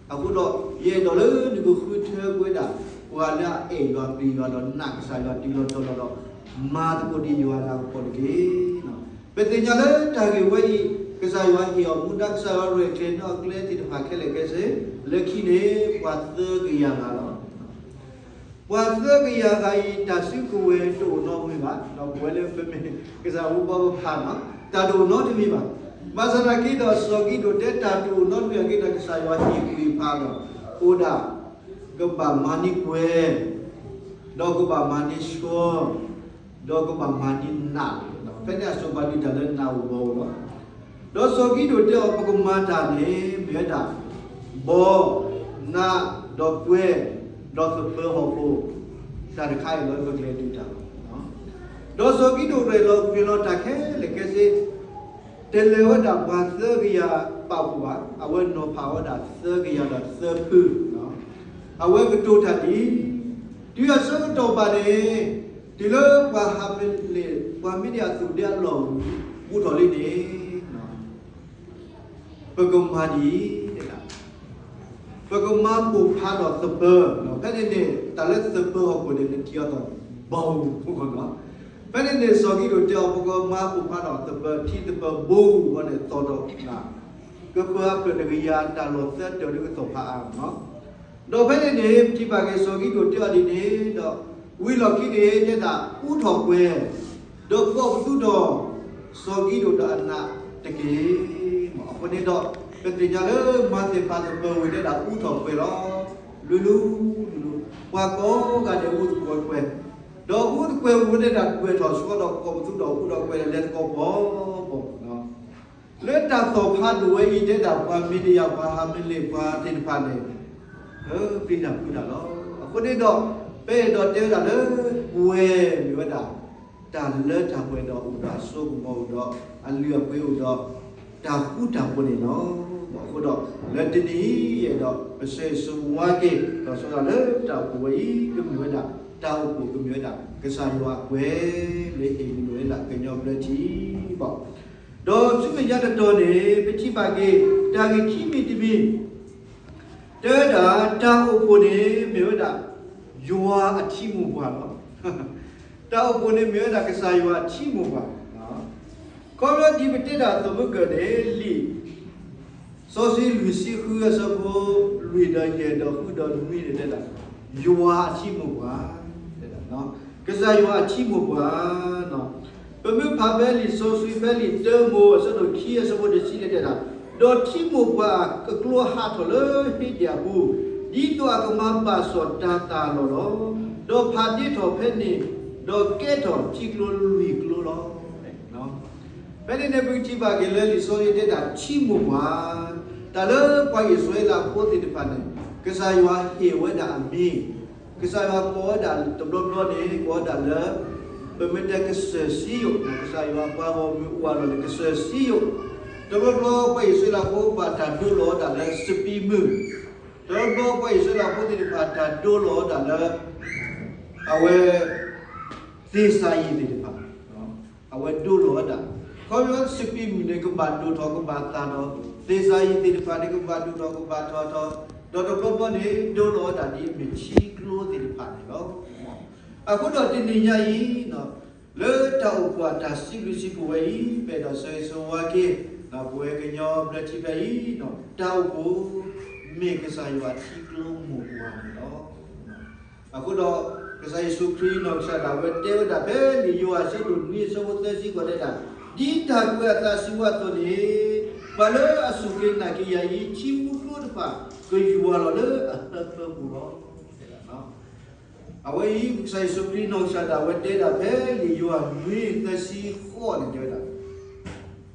အဃိဒီး ယအဲၣ်ဒိးလၢနကဃုထၢကွံာ်ဝဲဒၣ် ပှၤလၢအအဲၣ်ယွၤပျံၤယွၤဒီးနာ်ကစၢ်ယွၤတုၤလီၤတီၤလီၤဒီး မၤသကိးဒံးယွၤအတၢ်ကပီၤတက့ၢ်. ပသ့ၣ်ညါလၢတၢ်ဂ့ၢ်ဝဲအံၤ ကစၢ်ယွၤဟ့ၣ်အီၤမူဒါ, ကစၢ်ယွၤရဲၣ်ကျဲၤန့ၢ်အီၤကျဲသ့ၣ်တဖၣ်ခဲလၢာ်ခဲဆ့, လၢခံန့ၣ် ပှၤသၢကယၤဂၤလီၤ. ပှၤသၢကယၤဂၤအံၤ တၢ်စုကဝဲၤတအိၣ်နီတမံၤဘၣ်. ဒီးပဝဲလၢပမ့ၢ်ကစၢ်အဖိခွါပဖးနီၤ, တၢ်တအိၣ်နီတမံၤဘၣ်. ဘၣ်ဆၣ်သနာ်က့ဒီး စီၤကံးဒဧိၣ်တဲတၢ်တအိၣ်နီတမံၤအဂ့ၢ်ဒီး ကစၢ်ယွၤဟ့ၣ်ကွံာ်ဖးဒီး အိၣ်ဒၣ် ကဘၣ်မၤန့ၢ်ကွဲၤ, ဒီးကဘၣ်မၤန့ၢ်ဆှီ, ဒီးကဘၣ်မၤန့ၢ်နး, ဖဲန့ၣ်အစိၤပှၤဒုးတၢ်လၢနးဧိၤဘီဧိၤလီၤ. ဒီးစီၤကံးဒဧိၣ်တဲအီၤ ပကမၤတၢ်န့ၣ် မ့ၢ်ဝဲဒၣ် ဘီ, နး, ဒီးကွဲၤ, ဒီးသပၢၤဟီၣ်ခိၣ်, တၢ်တခါအံၤလီၤ ပကလဲၤဒုးတၢ်လီၤ. ဒီးစီၤကံးဒဧိၣ်ရဲၣ်လီၤကွံာ်လီၤတၢ်ခဲလၢာ်ခဲဆ့, တလဲၤဝဲဒၣ်ပှၤသၢကယၤပာ်ဖှိၣ်ဘၣ်, အဝဲနီၤဖးဝဲဒၣ်သၢကယၤဒီးသၢဖု, အဝဲကတိၤတၢ်ဒ်အံၤ, တုၤအဆၢကတီၢ်ဘၣ်န့ၣ်, တုၤလၢပှၤဟၤမ့းလ့း ပှၤမံးဒယၣ်အသုးဒဲအလီၢ် ဘူးထီၣ်လံန့ၣ် ပကမၤဒ်အံၤ, ပကမၤပိာ်ဖးဒီးသပၢၤ, ဖဲန့ၣ်န့ၣ် တၢ်လၢသပၢၤဟီၣ်ခိၣ်န့ၣ် နထံၣ်အီၤသီၣ်ဘီ, ဖဲန့ၣ်န့ၣ် စီၤကံးဒဧိၣ်တဲအီၤ ပကမၤပိာ်ဖးဒီးသပၢၤ ထံသပၢၤဘိဝဲန့ၣ် သီၣ်ဒီးနး, ကပၢၤအဖျၢၣ်တကယၤ တၢ်လီၢ်သၢတၢၢ်ဒ်ကသီၣ်ဖးအါလီၤ. ဒီးဖဲန့ၣ်န့ၣ် ပထံၣ်ဘၣ်က့ၤစီၤကံးဒဧိၣ်တဲအီၤဒ်န့ၣ်ဒီး ဝံၤလီၢ်ခံန့ၣ် တဲဒၣ် အူထီၣ်ကွဲၤ, ဒီးကိးပသူဒီး စီၤကံးဒဧိၣ်ဒီးအနးတက့ၢ်. အဃိန့ၣ်ဒီး ပသ့ၣ်ညါလၢမၤသ့ၣ်ဖးသပၢၤဝံၤ တဲဒၣ်အူထီၣ်ကွဲၤလီၤ. လူၤလူၤ လူၤလူၤ ပှၤကိးဂၤဒဲးအူသကွဲၤကွဲၤ, ဒီးအူသကွဲၤဝံၤ တဲဒၣ်ကွဲၤထီၣ်ဆှီဒီးကိးပသူဒီးအူထီၣ်ကွဲၤဒီးလဲၤသကိးပီၤပီၤ လၢတၢ်သီၣ်ဖးဒိၣ်ဝဲအံၤ တဲဒၣ်ပှၤမံးဒယၣ် ပှၤဟၤမ့းလ့း ပှၤသ့ၣ်တဖၣ်န့ၣ် ပျံၤတၢ်ဖုးတၢ်လီၤ. အဃိန့ၣ်ဒီး ပအဲၣ်ဒိးတဲဝဲဒၣ်လၢ ကွဲၤမ့ၢ်ဝဲဒၣ် တၢ်လၢတၢ်ပှဲၤဒီးအိၣ်ဒီးအစိကမီၤအိၣ်ဒီး အလုၢ်အပှ့ၤအိၣ်ဒီး တၢ်ဃူတၢ်ဖိးန့ၣ်လီၤ. အဃိဒီး လၢတနံၤအံၤဒီး ပဆၢဂ့ၤဆၢဝါက့ၤ ဒီးစီၤဒၣ်လၢတၢ်အိၣ်ဖှိၣ်ဝဲအံၤ ကမ့ၢ်ဝဲဒၣ် တၢ်အိၣ်ဖှိၣ်ကမ့ၢ်ဝဲဒၣ် ကစၢ်ယွၤအကွဲၤ လၢဟ့ၣ်မုၢ်ဝဲဒၣ်ကညီဘျၢထံဘၣ် ဒီးဆူမဲာ်ညါတတီၤန့ၣ် ပထံၣ်ဘၣ်က့ၤ တၢ်ဂ့ၢ်ခံမံၤတမံၤ တဲဝဲဒၣ် တၢ်အိၣ်ဖှိၣ်န့ၣ်မ့ၢ်ဝဲဒၣ် ယွၤအထံမိၢ်ပှၢ်လီၤ. တၢ်အိၣ်ဖှိၣ်န့ၣ်မ့ၢ်ဝဲဒၣ်ကစၢ်ယွၤအထံမိၢ်ပှၢ်. ခီဖျိဒ်ပတဲတၢ်သးမုၢ်ကၢၢ်န့ၣ် လံာ်စီဆှံလွံၢ်ဆံဃုအဆၢဖိ လွံၢ်ဒီးယဲၢ်ဒီးဃုဒီးနွံန့ၣ်တဲဒၣ် ယွၤအထံမိၢ်ပှၢ် ကစၢ်ယွၤအထံမိၢ်ပှၢ် ပမ့ၢ်ဖးဖဲလံာ်စီဆှံဖဲလံာ်တၢမိၤ အဆၢဒိၣ်ခံအဆၢဖိတဆံန့ၣ်တဲဒၣ်, ဒီးထံမိၢ်ပှၢ်အကျိဟးထီၣ်လၢဟ့ဒ့ၣ်အပူၤ, ဒ်သိးအကမၤဘၣ်စီၣ်တၤသၣ်လီၢ်လီၤ. ဒီးဖးဒ့ထီၣ်ဖဲန့ၣ်, ဒီးကဲထီၣ်ထံကျိလွံၢ်ကျိလီၤ. ဖဲန့ၣ်န့ၣ် ပကထံၣ်ဘၣ်က့ၤလၢလံာ်စီဆှံတဲဒၣ်ထံမိၢ်ပှၢ်, တၢ်လၢပှၤအံၣ်စရ့လးဖိသ့ၣ်တဖၣ်န့ၣ် ကစၢ်ယွၤဟ့ၣ်ဝဲဒၣ်အမံၤ, ကစၢ်ယွၤကိးဝဲဒၣ်တဘျီဘျီန့ၣ် ကိးဝဲဒၣ်လၢ ပမ့ၢ်တဲကစၢၢ်စံယိၣ်, ကစၢ်ယွၤပှၤဂီၢ်မုၢ်အိၣ်အလီၢ်န့ၣ် ကစၢၢ်စံယိၣ်, တဘျီဘျီပှၤအံၣ်စရ့လးဖိဘၣ်တၢ်ဒိလီၤဝဲဒၣ်လၢစပံးမုၢ်, တဘျီဘျီပှၤအံၣ်စရ့လးဖိသ့ၣ်တဖၣ်တၢ်ဒိလီၤဝဲဒၣ်လၢ အဝဲ သ့ၣ်စၤယံးသ့ၣ်တဖၣ် အဝဲဒိလီၤဝဲဒၣ်, ခီဖျိစပံးမုၢ်န့ၣ် ကဘၣ်ဒိၣ်ထီၣ်ကဘၣ်သၣ်ထီၣ်, သ့ၣ်စၤယံးသ့ၣ်တဖၣ်န့ၣ် ကဘၣ်ဒိၣ်ထီၣ်ကဘၣ်ထီၣ်ထီၣ်, ဒီးတဘျီဘျီန့ၣ် ဒိလီၤဝဲဒၣ်ဒ်အမ့ၢ်ထံကျိသ့ၣ်တဖၣ်န့ၣ်လီၤ. အဃိဒီးတနံၤညါအံၤ လၢတၢ်အိၣ်ဖှိၣ်အတၢ်စံးဘျုးစံးဖှိၣ်ဝဲအံၤ ပအဲၣ်ဒိးဆၢဂ့ၤဆၢဝါက့ၤ ပဝဲကညီဘျၢထံဖဲအံၤ, တၢ်အိၣ်ဖှိၣ် မ့ၢ်ကစၢ်ယွၤထံကျိမိၢ်ပှၢ်န့ၣ်လီၤ. အဃိဒီး ကစၢ်ယ့ၣ်ၡူးခရံာ်နီၢ်ကစၢ်ဒၣ်ဝဲတဲဝဲဒၣ်ဖဲ လံာ်ယိၤဟၣ်အဆၢဒိၣ်နွံအဆၢဖိသၢဆံဃိးတဲဒၣ်, ဒ်တၢ်ကွဲးအသးစံးဝဲအသိးန့ၣ်, ပှၤလၢအစူၢ်က့ၤနာ်က့ၤယၤအံၤ ထံမူကျိတဖၣ် ကယွၤလီၤလၢအဟၢဖၢပူၤလီၤ. အဝဲအံၤ ကစၢ်ယ့ၣ်ၡူးခရံာ်နီၢ်ကစၢ်ဒၣ်ဝဲတဲဒၣ်ဖဲ လံာ်ယိၤဟၣ်နွံသၢဆံဃိးန့ၣ်တဲ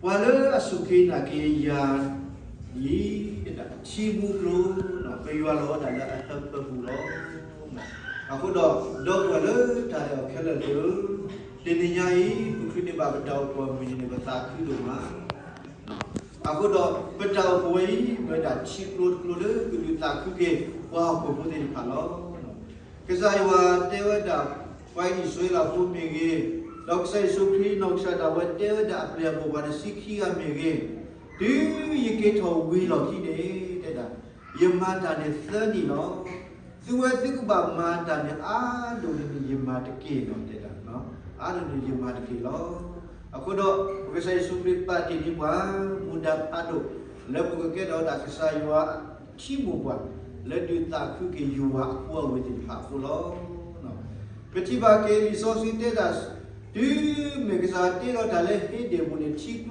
ဝဲဒၣ်, ပှၤလၢအစူၢ်က့ၤနာ်က့ၤယၤအံၤ ထံမူကျိ ကယွၤလီၤဝဲဒၣ်လၢအဟၢဖၢပူၤလီၤ. အဃိဒီး ဒီပုၢ်ဝဲၢ်လၢတၢ်အဲၣ်အီၤခဲလၢာ်သ့ၣ်ဧၢ, တနံၤညါအံၤ ပချုးန့ၢ်ဘၣ်ပတၢ်အိၣ်ဖှိၣ်အမုၢ်နံၤန့ၣ် ပသးခုဒိၣ်မး. အဃိဒီး ပတၢ်အိၣ်ဖှိၣ်ဝဲအံၤ မ့ၢ်ဝဲဒၣ်ထံကျိတကျိလၢကဒုးသးခုက့ၤ ပှၤဟီၣ်ခိၣ်ဖိသ့ၣ်တဖၣ်လီၤ. ကစၢ်ယွၤတဲဝဲဒၣ် ပှၤအံၣ်စရ့လးဖိမ့ၢ်ဂ့ၤ, ဒီးကစၢ်ယ့ၣ်ၡူးခရံာ်နီၢ်ကစၢ်ဒၣ်ဝဲတဲဝဲဒၣ်အပျဲၢ်အဘီၣ်ပှၤတဆံခံဂၤမ့ၢ်ဂ့ၤ, တုၤယက့ၤထီၣ်ဝံၤလီၢ်ခံန့ၣ် တဲဒၣ် ယမၤတၢ်န့ၣ်သၢနံၣ်လီၤ. သုဝဲသုကဘၣ်မၤတၢ်န့ၣ်အါဒိၣ်န့ၣ်န့ၣ် ယမၤတက့ၢ်လီၤ တဲဒၣ်, အါဒိၣ်န့ၣ်ယမၤတက့ၢ်လီၤ. အဃိဒီး ပကစၢ်ယ့ၣ်ၡူးခရံာ်ပာ်တ့ၢ်န့ၢ်ပှၤ မူဒါဖးဒိၣ် လၢပကကဲထီၣ်ဝဲဒၣ်ကစၢ်ယွၤထံမိၢ်ပှၢ် လၢဒုးသးခုက့ၤယွၤအဖိအဝ့ၢ်သ့ၣ်တဖၣ်အဃိလီၤ. ပထံၣ်ဘၣ်က့ၤလံာ်စီဆှံတဲဒၣ် တုၤမ့ၢ်ကစၢ်ယွၤတ့လီၤတၢ်လၢဟ့ဒ့ၣ်အပူၤန့ၣ် ထံကျိတ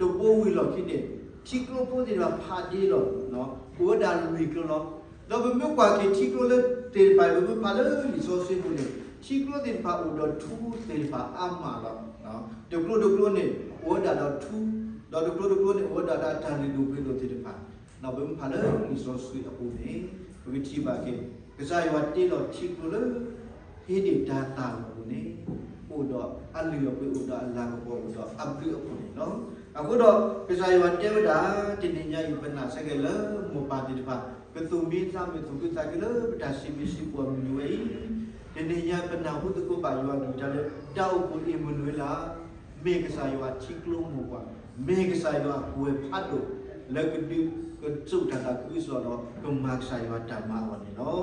ဘိဝံၤလီၢ်ခံန့ၣ် ထံကျိဖိသ့ၣ်တဖၣ်ဖးဒ့လီၤ, အိၣ်ဝဲဒၣ်လွံၢ်ကျိလီၤ. ဒီးပမ့ၢ်ကွၢ်က့ၤထံကျိလၢသ့ၣ်တဖၣ်အံၤ ပမ့ၢ်ဖးလၢလံာ်စီဆှံပူၤန့ၣ် ထံကျိသ့ၣ်တဖၣ်အိၣ်ဒီးထူသ့ၣ်တဖၣ်အါမးလီၤ. တကျိတကျိန့ၣ် အိၣ်ဝဲဒၣ်ဒီးထူ, ဒီးတကျိတကျိန့ၣ် အိၣ်ဝဲဒၣ်ဒီးတၢ်လုၢ်ဒိၣ်ပှ့ၤဒိၣ်သ့ၣ်တဖၣ်, ဒီးပမ့ၢ်ဖးလၢလံာ်စီဆှံအပူၤန့ၣ် ပကထံၣ်ဘၣ်က့ၤ ကစၢ်ယွၤတ့လီၤထံကျိလၢ ဟ့ဒ့ၣ်တၤသၣ်လီၤအပူၤန့ၣ် အိၣ်ဒီးအလုၢ်အပှ့ၤ အိၣ်ဒီးအလၤကပီၤ အိၣ်ဒီးအဘျုးအဖှိၣ်န့ၣ်လီၤ. အဃိဒီး ကစၢ်ယွၤတဲဝဲဒၣ် တနံၤညါအံၤ ပနာ်ဆၢက့ၤလၢမိၢ်ပၢ်သ့ၣ်တဖၣ် ကသူၣ်မံသးမုာ်သူၣ်ခုသးခုလၢပတၢ်စံးဘျုးစံးဖှိၣ်မုၢ်နံၤဝဲအံၤ, တနံၤညါပနၢ်ဟူသကိးဘၣ်ယွၤအကလုၢ်ကထါလၢ တၢ်အိၣ်ဖှိၣ်အံၤမနုၤဝဲလၢ မ့ၢ်ကစၢ်ယွၤထံကျိမိၢ်ပှၢ်, မ့ၢ်ကစၢ်ယွၤအဝ့ၢ်ဖးဒိၣ် လၢကဒုးကစိာ်တၢ်သးခုကစီၣ်ဒီး ကမၤကစၢ်ယွၤတၢ်မၤအဂီၢ်န့ၣ်လီ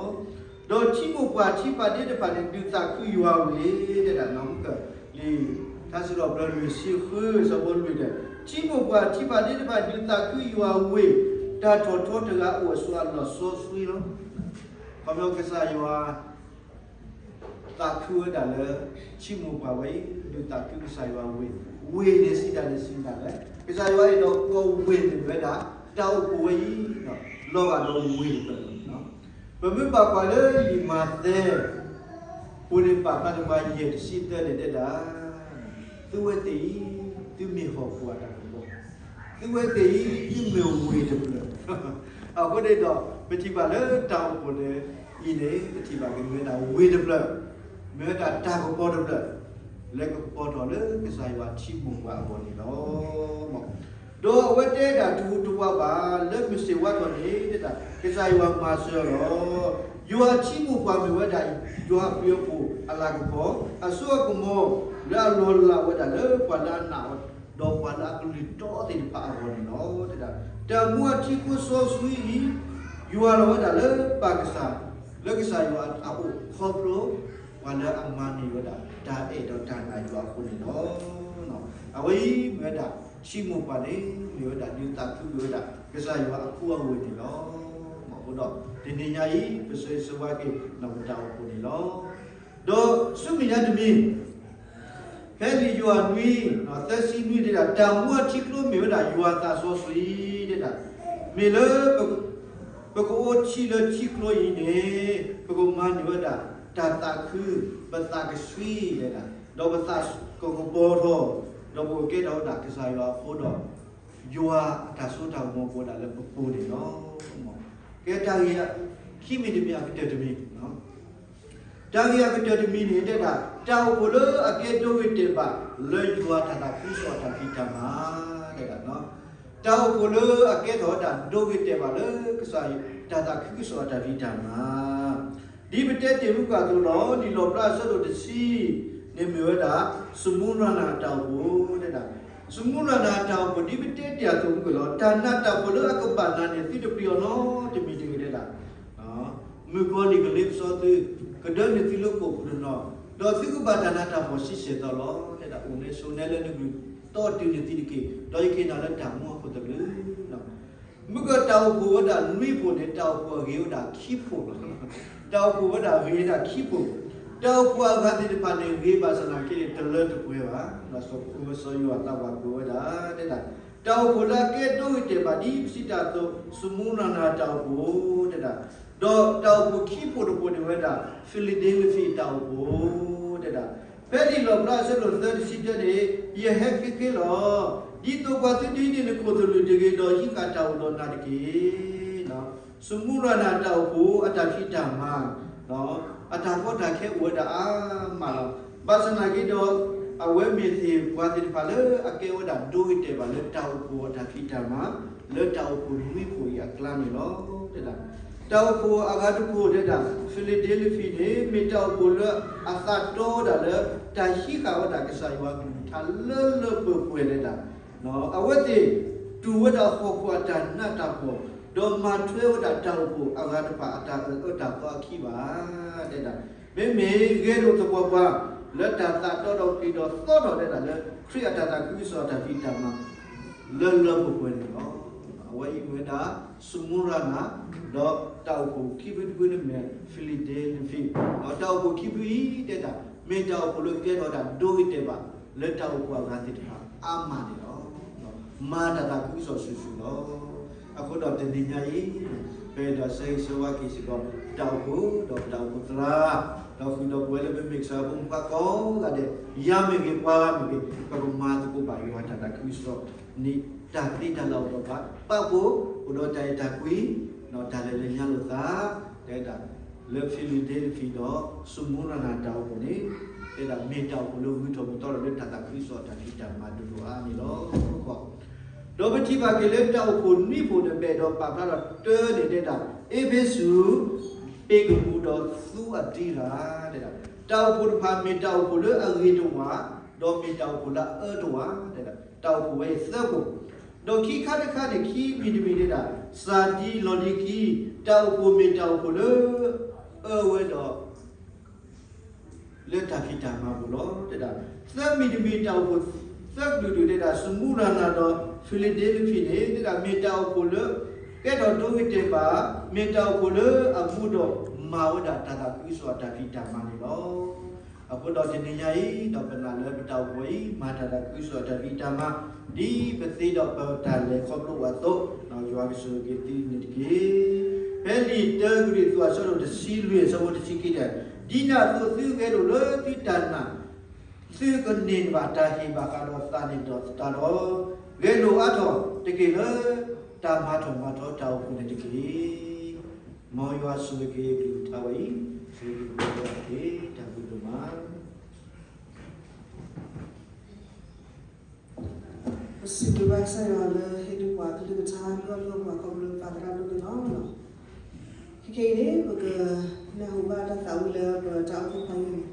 ၤ. ဒီးထံမိၢ်ပှၢ်ထံဖးဒ့တဖၣ်န့ၣ် ဒုးသးခုယွၤဝ့ၢ် တဲဒၣ်နီၢ်မုၢ်ကၢၢ်လံ, ထါစံးထီၣ်ပတြၢၤလွံၢ်ဆံဃု အဆၢဖိလွံၢ်န့ၣ်, ထံမိၢ်ပှၢ်ထံဖးဒ့တဖၣ် ဒုးသးခုယွၤဝ့ၢ်, တၢ်ထီၣ်ထီတဂၤအိၣ်အစိၤအလီၢ်စီဆှံလီၤ. ခီဖျိကစၢ်ယွၤ သးခုဝဲဒၣ်လၢ ထံမိၢ်ပှၢ်ဝဲအံၤ ဒုးသးခုကစၢ်ယွၤဝ့ၢ်, ဝ့ၢ်န့ၣ်စံးတၢ်န့ၣ်စံးတၢ်လဲၣ်, ကစၢ်ယွၤအဲၣ်ဒိးကိးဝ့ၢ်န့ၣ်ဝဲဒၣ် တၢ်အိၣ်ဖှိၣ်ဝဲအံၤ လီၤဂာ်ဒီးဝ့ၢ်တဖျၢၣ်လီၤ. ပမ့ၢ်ဘၣ်ကွၢ်လၢလံာ်မးသဲ ပူၤန့ၣ်ပာ်ဖျါတပှၤယဲၢ်တဆံသၢန့ၣ်တဲဒၣ်, သုဝဲသ့ၣ်အံၤ သုမ့ၢ်ဟီၣ်ခိၣ်အတၢ်ကပီၤ, သုဝဲသ့ၣ်အံၤ သုမ့ၢ်ဝ့ၢ်တဖျၢၣ်. အဃိန့ၣ်ဒီး ပထံၣ်ဘၣ်လၢတၢ်အိၣ်ဖှိၣ်န့ၣ်အံၤန့ၣ် ပထံၣ်ဘၣ်က့ၤမ့ၢ်ဝဲဒၣ်ဝ့ၢ်တဖျၢၣ်, မ့ၢ်ဝဲဒၣ်တၢ်ကပီၤတဖျၢၣ် လၢကကပီၤထီၣ်လၢကစၢ်ယွၤထံမိၢ်ပှၢ်အဂီၢ်န့ၣ်လီၤ. ဒီးအဝဲတဲဒၣ်တဟူးတဝးဘၣ် လၢမုၢ်ဆ့ၣ်ဝါထီၣ်န့ၣ် တဲဒၣ် ကစၢ်ယွၤမၤစၢၤလီၤ. ယွၤထံမိၢ်ပှၢ်မ့ၢ်ဝဲဒၣ် ယွၤအဘျုးအဖှိၣ်အလၤကပီၤ, အစိအကမီၤ လၢအလီၤလးဝဲဒၣ်လၢပှၤလၢအနာ်အီၤ ဒီးပှၤလၢအကလုၢ်တီသ့ၣ်တဖၣ်အဂီၢ်န့ၣ်လီၤ. တဲဒၣ် တၢ်မူအထံကျိစီဆှံအံၤ ယွၤလီၤဝဲဒၣ်လၢပၢ်ကစၢ် လၢကစၢ်ယွၤအအိၣ်ခီဖျိ ပှၤလၢအမၤန့ၢ်ဝဲဒၣ် တၢ်အဲၣ်ဒီးတၢ်နာ်ယွၤအဃိန့ၣ်လီၤ. အဝဲအံၤမ့ၢ်ဝဲဒၣ် ထံမိၢ်ပှၢ်န့ၣ် မ့ၢ်ဝဲဒၣ်ဒုးသးခုကွံာ်ဝဲဒၣ် ကစၢ်ယွၤအဖိအဝ့ၢ်န့ၣ်လီၤ. အဃိဒီး တနံၤညါအံၤ ပဆၢဂ့ၤဆၢဝါက့ၤ နီၢ်ပတၢ်အိၣ်ဖှိၣ်န့ၣ်လီၤ. ဒီးဆူမဲာ်ညါတမံၤ ဖဲလံာ်ယိၤဟၣ်နွံ သၢဆံနွံတဲဒၣ် တၢ်မူအထံကျိမ့ၢ်ဝဲဒၣ်ယွၤသးစီဆှံတဲဒၣ်, မ့ၢ်လၢ ပကအိၣ်ထံၣ်လၢထံကျိအံၤန့ၣ် ပကမၤန့ၢ်ဝဲဒၣ် တၢ်သးခု ပသးကဆှံတဲဒၣ်, ဒီးပသးကကပီၤထီၣ်, ဒီးပကကဲထီၣ်ဝဲဒၣ်ကစၢ်ယွၤအဖိဒီး ယွၤအတၢ်စိတၢ်ကမီၤပဝဲဒၣ်လၢပပူၤန့ၣ်လီၤ. ကဲတၢ်ဂ့ၢ်ခံမံၤတမံၤအကတၢၢ်တမံၤ တၢ်ဂ့ၢ်အကတၢၢ်တမံၤန့ၣ်တဲဒၣ် တၢ်အိၣ်ဖှိၣ်လၢအကဲဒိဂ့ၤတဲာ်ဘၣ်လၢယွၤတၢ်သးခုကစီၣ်အတၢ်ဖံးတၢ်မၤ တဲဒၣ်, တၢ်အိၣ်ဖှိၣ်လၢအကဲထီၣ်ဝဲဒၣ်ဒိဂ့ၤတဲာ်ဘၣ်လၢကစၢ်ယွၤ တၢ်သးခုကစီၣ်အတၢ်ဖံးတၢ်မၤ ဒ်ပတဲတ့ၢ်မုၢ်ကၢ်အသိးလီၤ. လံာ်လီၣ်ဖျါအဆၢဒိၣ်တဆံန့ၣ်မ့ၢ်ဝဲဒၣ် စမူရနၤအတၢ်အိၣ်ဖှိၣ်တဲဒၣ်, စမူရနၤအတၢ်အိၣ်ဖှိၣ် ဒ်ပတဲတ့ၢ်အသိးမုၢ်ကၢ်လီၤ. တၢ်နးတၢ်ဖှီၣ်လၢအကဘၣ်နၤန့ၣ် သုတပျံၤအီၤနီတမံၤတဂ့ၤတဲဒၣ် မုၣ်ကီၤလံၢ်ကလ့ပစီသု ကဒၢနုာ်သုလၢကိာ်ပူၤတနီၤ, ဒီးသုကဘၣ်တၢ်နးတၢ်ဖှီၣ်ဆံဆဲၣ်သီလီၤ. တဲဒၣ်အိၣ်န့ၣ်ဆိးနဲလၢနကလုၢ်တီတုၤန့ၢ်သုတက့ၢ်, ဒီးယကဟ့ၣ်နၤလၢတၢ်မူအခိၣ်သလုး. မုၢ်ကၢၢ်တၢ်အိၣ်ဖှိၣ်ဝဲဒၣ်နွံဖှိၣ်န့ၣ် တၢ်အိၣ်ဖှိၣ်အဂ့ၤဝဲဒၣ်ခံဖှိၣ်လီၤ. တၢ်အိၣ်ဖှိၣ်ဝဲဒၣ်ဂ့ၤဝဲဒၣ်ခံဖှိၣ်, တၢ်အိၣ်ဖှိၣ်အဂၤသ့ၣ်တဖၣ်န့ၣ် ဂ့ၤဘၣ်ဆၣ်သနာ်က့န့ၣ် တလၢတပှဲၤဘၣ်. စီၤယိၤဟၣ်သးဝးကွဲးဝဲဒၣ် တဲဒၣ် တၢ်အိၣ်ဖှိၣ်လၢအကဲဒိဂ့ၤတဲာ်ဘၣ်ဒ်ပစံးတၢ်အသိး စမူရနၤတၢ်အိၣ်ဖှိၣ် တဲဒၣ်, ဒီးတၢ်အိၣ်ဖှိၣ်ခံဖှိၣ်တဖှိၣ်န့ၣ်ဝဲဒၣ် ဖံလ့ဒ့လဖံးတၢ်အိၣ်ဖှိၣ် တဲဒၣ်, ဖဲလံာ်လီၣ်ဖျါအဆၢဒိၣ်သၢတဆံတၢန့ၣ် ယဟဲဃ့ဃ့လီၤ. ဒ်သိးပှၤသုဒုးန့ၢ်နခိၣ်သလုးတဂ့ၤ ဒီးဟံးဃာ်တၢ်အိၣ်ဒီးနၤတက့ၢ်. စမူရနၤတၢ်အိၣ်ဖှိၣ်အတၢ်ဖံးတၢ်မၤ အတၢ်ကီတၢ်ခဲအိၣ်ဝဲဒၣ်အါမးလီၤ. ဘၣ်ဆၣ်သနာ်က့ဒီး အဝဲမ့ၢ်သ့ၣ်ပှၤသ့ၣ်တဖၣ်လၢအကဲဝဲဒၣ်ဒိဂ့ၤတဲာ်ဘၣ်လၢတၢ်အိၣ်ဖှိၣ်အတၢ်ဖံးတၢ်မၤ လၢတၢ်အိၣ်ဖှိၣ်နွံဖှိၣ်အံၤအကျါန့ၣ်လီၤ. တဲဒၣ် တၢ်အိၣ်ဖှိၣ်အဂၤတဖှိၣ်တဲဒၣ် ဖံလ့ဒ့လဖံန့ၣ် မ့ၢ်တၢ်အိၣ်ဖှိၣ်လၢအသးတီဝဲဒၣ်လၢ တၢ်ဟံးဃာ်ဝဲဒၣ်ကစၢ်ယွၤအကလုၢ်ကထါလၢလၢပှဲၤပှဲၤတဲဒၣ် အဝဲသ့ၣ်တူၢ်ဝဲဒၣ်ဟီၣ်ခိၣ်အတၢ်နးတၢ်ဖှီၣ် ဒီးမၤထွဲဝဲဒၣ်တၢ်အိၣ်ဖှိၣ်အဂၤတဖၣ်အတၢ်အၢၣ်အၢတၢ်သီအခံဘၣ် တဲဒၣ် မ့မ့ၢ်ဂဲၤလိာ်သပှၢ်ပှၢ် လၢတၢ်သးတီဒီးပျံၤဒီးသီထီၣ်တဲဒၣ်လၢ ခရံာ်အတၢ်သးခုကစီၣ်အတၢ်ဖံးတၢ်မၤ လၢလၢပှဲၤပှဲၤန့ၣ်လီၤ. အဝဲအံၤမ့ၢ်ဝဲဒၣ် စမူရနၤ ဒီးတၢ်အိၣ်ဖှိၣ်ခံဖုတဖုန့ၣ်မ့ၢ် ဖံလ့ဒ့လဖံ ဒီးတၢ်အိၣ်ဖှိၣ်ခံဖုအံၤတဲဒၣ် မ့ၢ်တၢ်အိၣ်ဖှိၣ်လၢကဲထီၣ်ဝဲဒၣ်ဒိဂ့ၤတဲာ်ဘၣ် လၢတၢ်အိၣ်ဖှိၣ်အဂၤသ့ၣ်တဖၣ်အါမးန့ၣ်လီၤ. မၤတၢ်သးခုကစီၣ်စုာ်စုာ်လီၤ. အဃိဒီးတနံၤညါအံၤ ပအဲၣ်ဒိးဆၢဂ့ၤဆၢဝါက့ၤစ့ၢ်ကီး ပတၢ်အိၣ်ဖှိၣ်ဒီးပတၢ်အိၣ်ဖှိၣ်သရၣ် ဒီးဃုာ်ဒီးပဝဲလၢပမ့ၢ်ကစၢ်ဖိမုၣ်ဖိခွါကိးဂၤဒဲး ယၤမ့ၢ်ဂ့ၤပှၤဂၤမ့ၢ်ဂ့ၤ ပကမၤသကိးဘၣ်ယွၤအတၢ်သးခုကစီၣ်န့ၣ် တၢ်သ့တၢ်လၢအိၣ်ဒီးပှၤ ပာ်ဖှိၣ်အိၣ်ဒီးတၢ်အဲၣ်တၢ်ကွံ ဒီးတၢ်လဲၤလၢညါလိာ်သး တဲဒၣ် လၢဖံလ့ဒ့လဖံဒီး စမူရနၤတၢ်အိၣ်ဖှိၣ်န့ၣ် တဲဒၣ်မ့ၢ်တၢ်အိၣ်ဖှိၣ်လၢဂုၤထီၣ်မုၢ်ထီၣ်လီၤလၢတၢ်သးခုကစီၣ်အတၢ်ဖံးတၢ်မၤဒိၣ်ဒိၣ်အါန့ၣ်လီၤ. ဒီးပထံၣ်ဘၣ်က့ၤလၢတၢ်အိၣ်ဖှိၣ်နွံဖှိၣ်န့ၣ် ပအဲၣ်ဒိးပာ်ဖျါထီၣ်တၢ်န့ၣ်တဲဒၣ် အ့းဖ့းစူး, ပ့းကမူးဒီးသူအဒံရၤ တဲဒၣ် တၢ်အိၣ်ဖှိၣ်တဖၣ်မ့ၢ်တၢ်အိၣ်ဖှိၣ်လၢအဂ့ၤတဝး ဒီးမ့ၢ်တၢ်အိၣ်ဖှိၣ်လၢအအၢတဝး တဲဒၣ် တၢ်အိၣ်ဖှိၣ်ဝဲအံၤသၢဖှိၣ် ဒီးခံခါတခါန့ၣ် ခံမံၤတမံၤတဲဒၣ် စၤဒံလီၤဒံကံ တၢ်အိၣ်ဖှိၣ်မ့ၢ်တၢ်အိၣ်ဖှိၣ်လၢ အၢဝဲဒီး လၢတၢ်ဖံးတၢ်မၤပူၤလီၤ တဲဒၣ် သၢမံၤတမံၤတၢ်အိၣ်ဖှိၣ် သၢကလုာ်ဒူၣ်တဲဒၣ် စမူရနၤဒီး ဖံလ့ဒ့လဖံန့ၣ် တဲဒၣ်မ့ၢ်တၢ်အိၣ်ဖှိၣ်လၢ ကဲထီၣ်ဒိဂ့ၤတဲာ်ဘၣ် မ့ၢ်တၢ်အိၣ်ဖှိၣ်လၢအဘူးဒီးမၤဝဲဒၣ်တၢ်သးခုကစီၣ်အတၢ်ဖံးတၢ်မၤန့ၣ်လီၤ. အဃိဒီးတနံၤညါအံၤ ဒီးပနာ်လၢပတၢ်အိၣ်ဖှိၣ်အံၤ မၤတၢ်သးခုကစီၣ်အတၢ်ဖံးတၢ်မၤ ဒ်ပသ့ဒီးပတၢ်လဲၤခီဖျိအသိး ယွၤကဆိၣ်ဂ့ၤက့ၤသုန့ၣ်တက့ၢ်. ဖဲလံာ်တၢကရံၣ်သူးအဆၢဒိၣ်တဆံလွံၢ်အဆၢဖိတဆံခံတဲ ဒ်န့ၣ်အသိးသုဂဲၤလိာ်လၢသုတၢ်နာ် သုကန့ၢ်ဘၣ်တၢ်ဟ့ၣ်ဘၣ်ဃးဒီးသးန့ၣ်ဒီးသတးဒီး ဂဲၤလိာ်အါထီၣ်တက့ၢ်လၢ တၢ်မၤထီၣ်မၤထီတၢ်အိၣ်ဖှိၣ်န့ၣ်တက့ၢ်. မ်ယွၤဆိၣ်ဂ့ၤက့ၤအကလုၢ်ကထါဝဲအံၤ ဆိၣ်ဂ့ၤက့ၤပှၤကိးဂၤဒဲး တၢ်ဘျုးဒိၣ်မး ပစံးဘျုးဘၣ်ကစၢ်ယွၤလၢဟ့ၣ်ဒုးပှၤကလုၢ်ကထါ ဒုးအဒုးပှၤခီဖျိပာ်သရၣ်ဒိၣ်န့ၣ်လီၤ. ခဲခဲအံၤန့ၣ် ပကနၢ်ဟူဘၣ်တၢ်သးဝံၣ်လၢပတၢ်အိၣ်ဖှိၣ်ဖးယံာ်န့ၣ်